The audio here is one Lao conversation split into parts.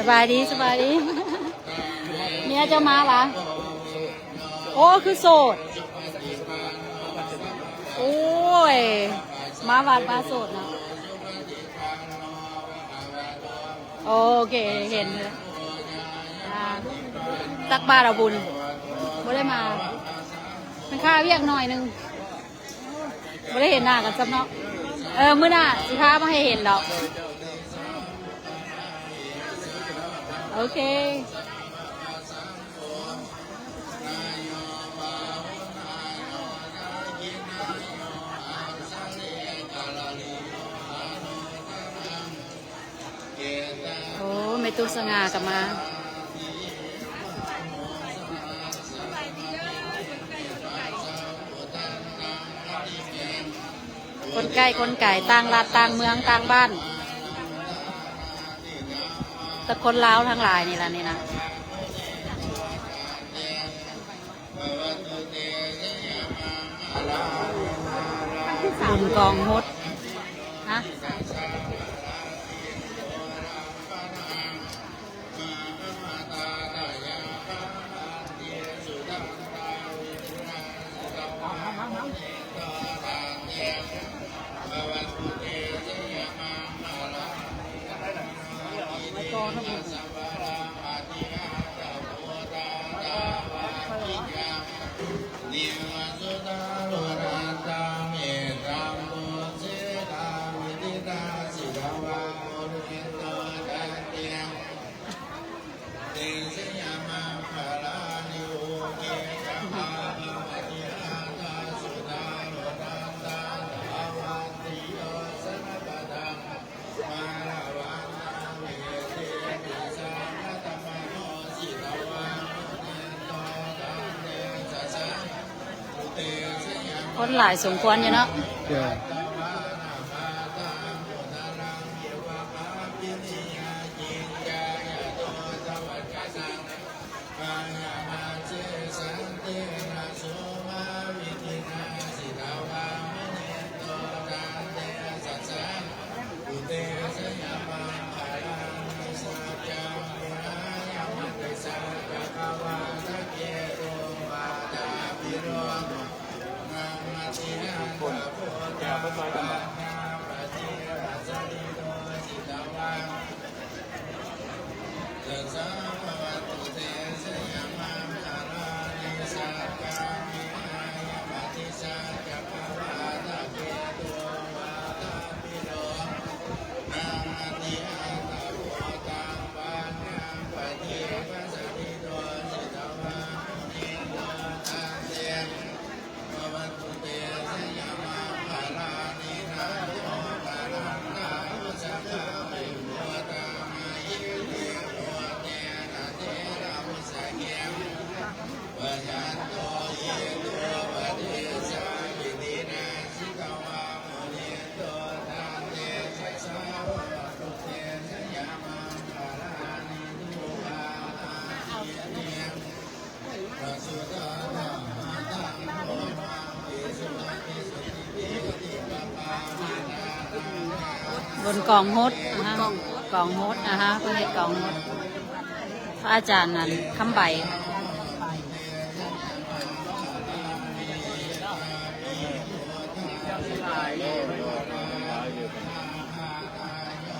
ສະບາຍດີ ສະບາຍດີ. ເມຍເຈົ້າມາລະ? ໂອ້ ຄືໂສດ. ໂອ້ຍ ມາວັດມາໂສດເນາະ. ໂອເຄ ເຫັນເລີຍ. ອ່າ ຕັກບາດເອົາບຸນ ບໍ່ໄດ້ມາ ມັນຄາວຽກໜ້ອຍໜຶ່ງ. ບໍ່ໄດ້ເຫັນໜ້າກັນຊ້ຳເນາະ. ເອີ ມື້ໜ້າຊິພາມາໃຫ້ເຫັນດອກ. ໂອເຄ. ໂອ້ ແມ່ຕູ້ສະຫງ່າກໍມາ. ຄົນໃກ້ຄົນໄກ ຕ່າງລັດຕ່າງເມືອງຕ່າງບ້ານ ແຕ່ຄົນລາວທັງຫຼາຍນີ້ລະນີ້ນະ. ບຸນກອງຫົດ ຮະ? ຄົນຫຼາຍສົມຄວນຢູ່ເນາະ. ບົນກອງຫົດ ອ່າຮະ ກອງຫົດ ອ່າຮະ ເພິ່ນເຮັດກອງຫົດ ພະອາຈານນັ້ນ ຄຳໃບ.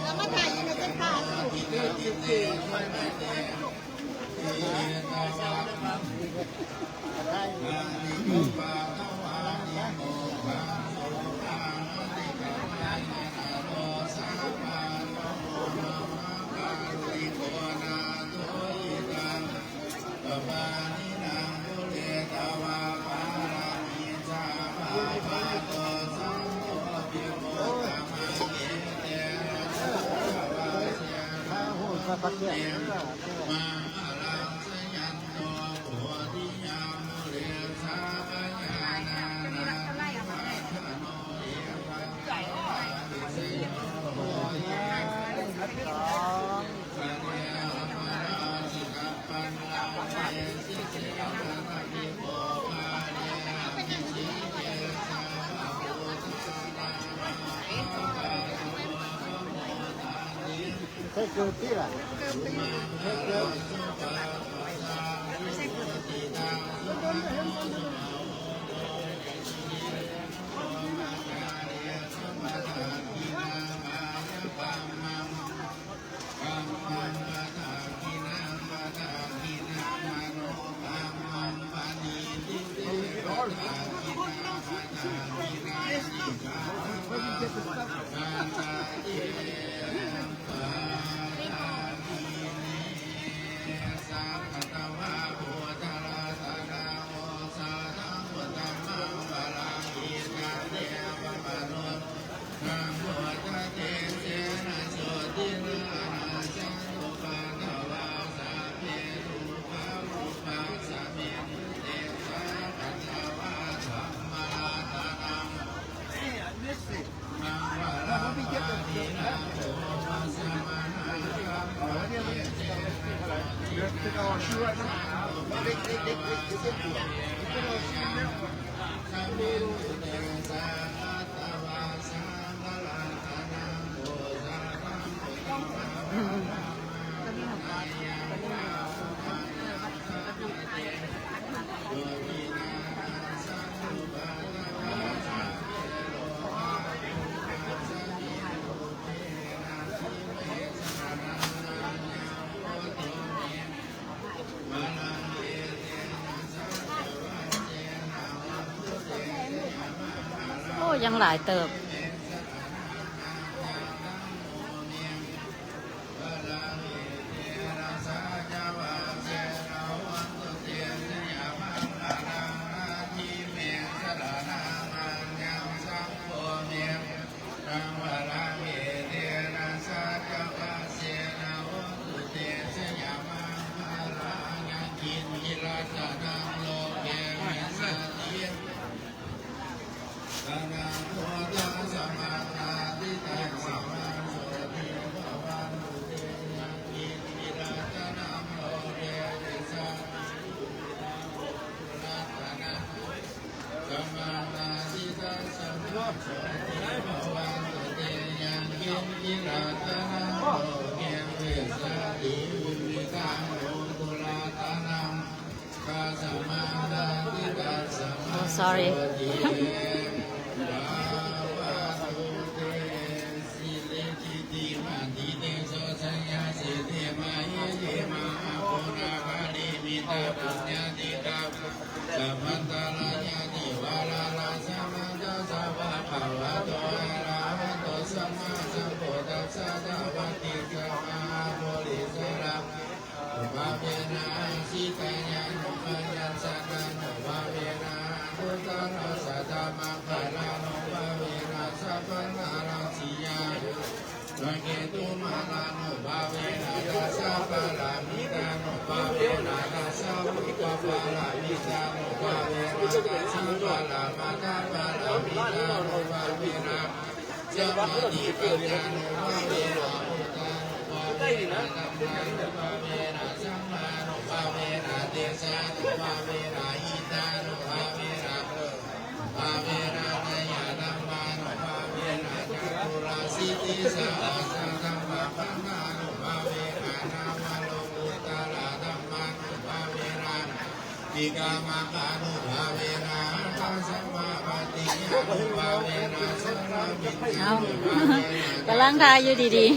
ແລ້ວມາຖ່າຍຢູ່ໃນເສັ້ນທາງ. ໂອ້ ຍັງຫຼາຍເຕີບ. Oh, sorry. ເອົາ ກຳລັງຖ່າຍຢູ່ດີໆ.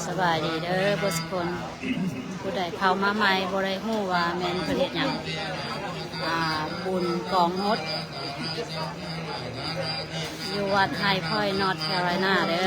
ສະບາຍດີເດີເບິດສຸຄົນ. ຜູ້ໃດເຂົ້າມາໃໝ່ບໍ່ໄດ້ຮູ້ວ່າແມ່ນເພິ່ນເຮັດຫຍັງ ອ່າ ບຸນກອງຫົດ ຢູ່ວັດໄຮພອຍ North Carolina ເດີ.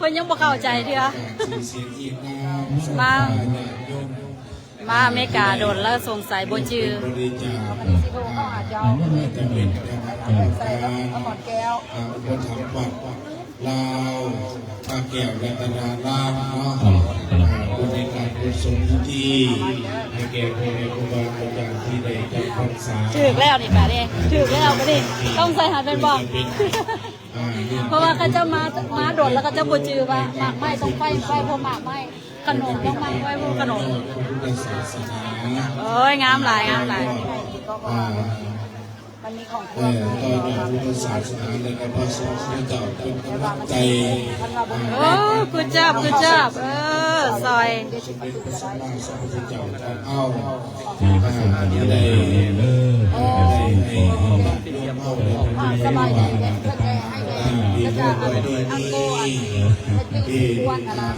ເພິ່ນຍັງບໍ່ເຂົ້າໃຈເທື່ອ. ມາ ມາອາເມລິກາດົນແລ້ວ ສົງໄສບໍ່ຈື່. ລາວ ພະແກ້ວລັດຕະນາລາມເນາະ ອ່າ ບໍລິການກຸສົນທີ່ໃຫ້ແກ່ພໍ່ແມ່ຄູບາອາຈານທີ່ໄດ້ຈຳພັນສາ. ຖືກແລ້ວນີ້ກະເດ້ ຖືກແລ້ວກະເດ້ ຕ້ອງໃສ່ຫັ້ນແມ່ນບໍ່? ອ່າ ເພາະວ່າເຂົາເຈົ້າມາ ມາດົນແລ້ວເຂົາເຈົ້າບໍ່ຈື່ວ່າໝາກໄມ້ຕ້ອງໄຫວ້ ໄຫວ້ພວກໝາກໄມ້ ຂະໜົມຕ້ອງໝາກໄຫວ້ພວກຂະໜົມ. ໂອ້ຍ ງາມຫຼາຍ ງາມຫຼາຍ. ອ່າ ມັນມີຂອງ ເອີ ຕໍ່ຍອດພຸດທະສາສະໜາ ແລະ ກະພະສົງພະເຈົ້າເປັນກຳລັງໃຈ. ໂອ້ good job good job ເອີ ຊ່ອຍ ສົມເດັດພະສຳມາສຳພຸດທະເຈົ້າຂອງເຮົາ ອ່າ ທີ່ໄດ້ ໄດ້ໃຫ້ຍາດໂຍມເຮົາໄດ້ ອ່າ ສະບາຍດີ ເພິ່ນໄດ້ໃຫ້ແດ່ ເພິ່ນກໍເອົາອັນອັງໂກອັນ ເຮັດວຽກຢູ່ບ້ານຫັ້ນນະ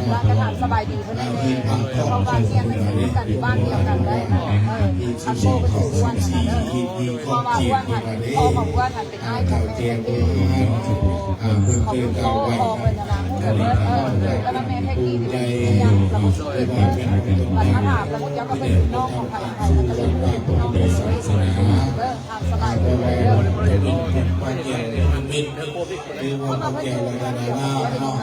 ແລ້ວກໍຖາມສະບາຍດີເພິ່ນແດ່ ເພາະວ່າຮຽນຢູ່ກັນ ຢູ່ບ້ານດຽວກັນໄດ້ ເອີ ອັງໂກເພິ່ນຢູ່ບ້ານຫັ້ນນະເດີ ເພາະວ່າບ້ານຫັ້ນ ພໍ່ຂອງບ້ານຫັ້ນເປັນອ້າຍຂອງແມ່ເພັກດີ ຂອງພໍ່ເພິ່ນຫັ້ນນະ ເອີ ແລ້ວແມ່ເພັກດີນີ້ເປັນຍາຕິກັບຄົນອື່ນ ບັດມາຖາມແລ້ວ ເຈົ້າກໍເປັນນ້ອງຂອງໃຜ ໃຜກໍເລີຍເປັນນ້ອງຂອງເພິ່ນເດີ ຕາມສະບາຍດີເດີ. ຄືວ່າພະແກ້ວລັດຕະນາລາມເນາະ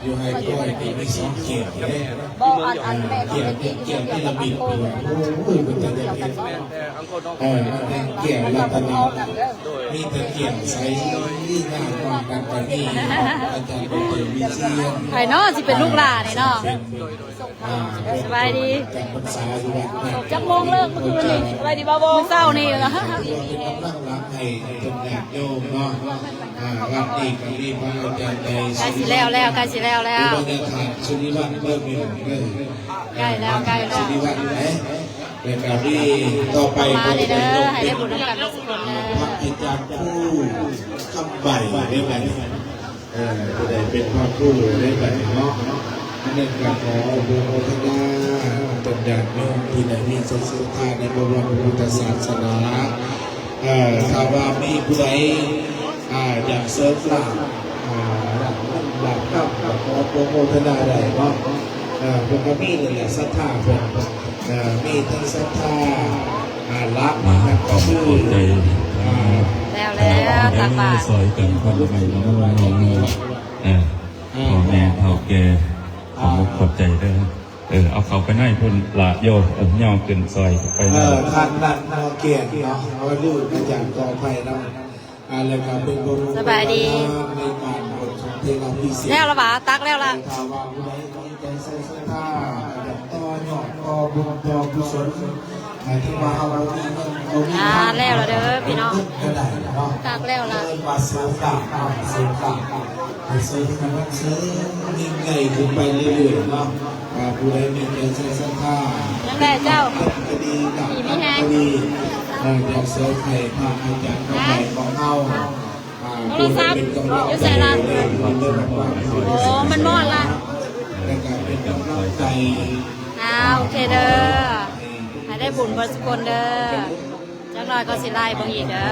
ຢູ່ໄຮ່ກ້ອຍນີ້ມີສອງແກ້ວເດ້ ບໍ່ ອັນ ອັນແມ່ຂອງເພັດນີ້ ແກ້ວເນລະມິດ ໂອ້ຍ ເປັນຕາຢາກເຫັນ ເອີ ແກ້ວລັດຕະນາ ມີແຕ່ແກ້ວໃສ ງາມ ນອກນັ້ນກໍມີ ອາຈານດອກເຕີ ວິຊຽນ ໃຜເນາະ ຊິເປັນລູກຫຼານນີ້ເນາະ. ອ່າ ສະບາຍດີ ຈຳພັນສາຢູ່ວັດນັ້ນ ຈັກໂມງເລີກມື້ຄືນນີ້? ສະບາຍດີບ່າວໂບ ມື້ເຊົ້ານີ້ເນາະ ເປັນກຳລັງຫຼັກໃຫ້ເພິ່ນຍາດໂຍມເນາະ. ອ່າ ວັດນີ້ກໍມີພະອາຈານໃຫຍ່ ໃກ້ຊິແລ້ວແລ້ວ ໃກ້ຊິແລ້ວແລ້ວ ຜູ້ບັນຍາກາດສຸລິວັນເດີ ພີ່ນ້ອງເດີ ໃກ້ແລ້ວ ໃກ້ແລ້ວ ສຸລິວັນເດ້ ແລ້ວກໍມີຕໍ່ໄປ ມາເດີ ກໍຈະເປັນ ໃຫ້ໄດ້ບຸນນຳກັນທຸກຄົນເດີ ພະອາຈານຄູຄຳໃບເດ້ ບັດນີ້ ເອີ ຜູ້ໃດເປັນພະຄູເດ້ ບັດນີ້ເນາະ ອັນນັ້ນກໍຂໍອະນຸໂມທະນາຕົນຍາດໂຍມທີ່ໄດ້ມີຈິດສັດທາໃນພະພຸດທະສາສະໜາ. ເອີ ຖ້າວ່າມີຜູ້ໃດ ອ່າ ຢາກເສີມລາບ ອ່າ ລາບເງິນລາບຄຳ ກໍຂໍອະນຸໂມທະນາໄດ້ເນາະ. ເອີ ເພິ່ນກໍມີນັ້ນແຫຼະ ສັດທາເພິ່ນ ເອີ ມີທັງສັດທາ ອ່າ ຫຼັກ ມາ ນະ ກໍຄື ຂອບໃຈ ອ່າ ແລ້ວ ແລ້ວ ຕັກບາດ ຊ່ອຍກັນຄົນລະໄມ້ລະມື ເອີ ພໍ່ແມ່ເຖົ້າແກ່ ຂອບອົກຂອບໃຈເດີ. ເອີ ເອົາເຂົ້າໄປໃນພຸ້ນລະໂຍ ເອີ ຍໍຂຶ້ນຊ່ອຍໄປ ເອີ ນະ ທາງນັ້ນເນາະ ແກ່ນເນາະ ເອົາລືມ ອາຈານຂໍອະໄພນຳ. ອ່າ ແລ້ວກໍເປັນບຸນ ສະບາຍດີ ໃນການບົດສົນເທລະພິເສດ ແລ້ວລະຫວາ? ຕັກແລ້ວລະ ຖ້າວ່າຜູ້ໃດມີໃຈໃສ່ສັດທາ ຢາກຕໍ່ຍອດ ຕໍ່ບຸນ ຕໍ່ກຸສົນ ອ່າ ຖືວ່າເຮົາບໍ່ມີເງິນ ບໍ່ມີ ອ່າ ທາງ ແລ້ວລະເດີພີ່ນ້ອງ ກໍໄດ້ເນາະ ຕັກແລ້ວລະ ເອີ້ນວ່າເສີມດາບເນາະ ເສີມດາບ ໃຫ້ເສີມ ໃຫ້ມັນເສີມຍິ່ງໃຫຍ່ຂຶ້ນໄປເລື້ອຍໆເນາະ. ອ່າ ຜູ້ໃດມີແກ່ໃຈສັດທາ ຍັງໄດ້ເຈົ້າ ກໍດີ ດີມີແຮງ ກໍດີ ເອີ ຢາກເສີມໃຫ້ພະອາຈານຂອງເຮົາ ອ່າ ໂທລະສັບຢູ່ໃສລະ? ໂອ້ ມັນມອດລະ ແລ້ວກໍເປັນກຳລັງໃຈ ອ່າ ໂອເຄເດີ ໃຫ້ໄດ້ບຸນເບິດທຸກຄົນເດີ ຈັກໜ້ອຍກໍຊິໄລ່ເບິ່ງອີກເດີ.